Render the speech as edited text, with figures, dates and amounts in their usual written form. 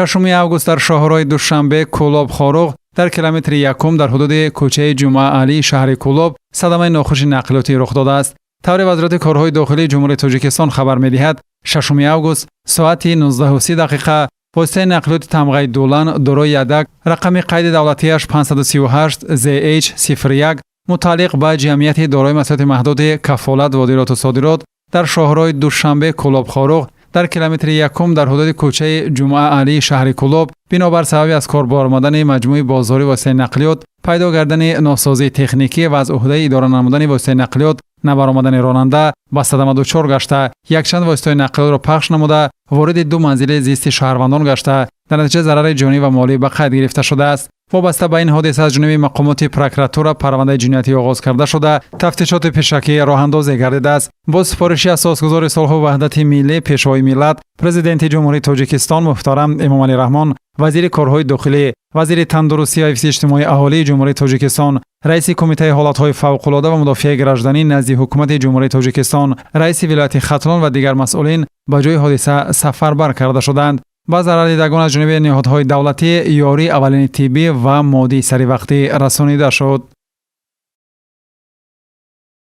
6 август дар шоҳроҳи Душанбе Кӯлоб Хоруғ дар километри якум дар ҳудуди кӯчаи Ҷумъаалии шаҳри Кӯлоб садамаи нохуши нақлиётӣ рух додааст. Тавре Вазорати корҳои дохилии Ҷумҳурии Тоҷикистон хабар медиҳад, 6 август соати 19:30 дақиқа воситаи нақлиёти тамғаи Дулан дорои ядак рақами қайди давлатиаш 538 ZH 01 мутааллиқ ба ҷамъияти дорои масъулияти маҳдуди «Кафолат водироту содирот» дар шоҳроҳи Душанбе Кӯлоб Хоруғ дар километри якум дар ҳудуди кӯчаи Ҷумъаалии шаҳри Кӯлоб бинобар сабаби аз кор баромадани маҷмӯи боздории воситаи нақлиёт, пайдо гардани носозии техникӣ ва аз уҳдаи идора намудани воситаи нақлиёт набаромадани ронанда ба садама дучор гашта, якчанд воситаҳои нақлиётро пахш намуда, вориди ду манзили зисти шаҳрвандон гашта, дар натиҷа зарари ҷонӣ ва молӣ ба қайд гирифта шудааст. Вобаста ба ин ҳодиса аз ҷониби мақомоти прокуратура парвандаи ҷиноятӣ оғоз карда шуда, тафтишоти пешакӣ роҳандозӣ гардидааст. Бо супориши асосгузори сулҳу ваҳдати миллӣ, Пешвои миллат, Президенти Ҷумҳурии Тоҷикистон муҳтарам Эмомалӣ Раҳмон, вазири корҳои дохилӣ, вазири тандурустӣ ва ҳифзи иҷтимоии аҳолии Ҷумҳурии Тоҷикистон, раиси Кумитаи ҳолатҳои фавқулода ва мудофиаи гражданӣ назди Ҳукумати Ҷумҳурии Тоҷикистон, раиси вилояти Хатлон ва дигар масъулин ба ҷои ҳодиса сафарбар карда шуданд. Ба зарардидагон аз ҷониби ниҳодҳои давлатӣ ёрии аввалини тиббӣ ва моддии саривақтӣ расонида шуд.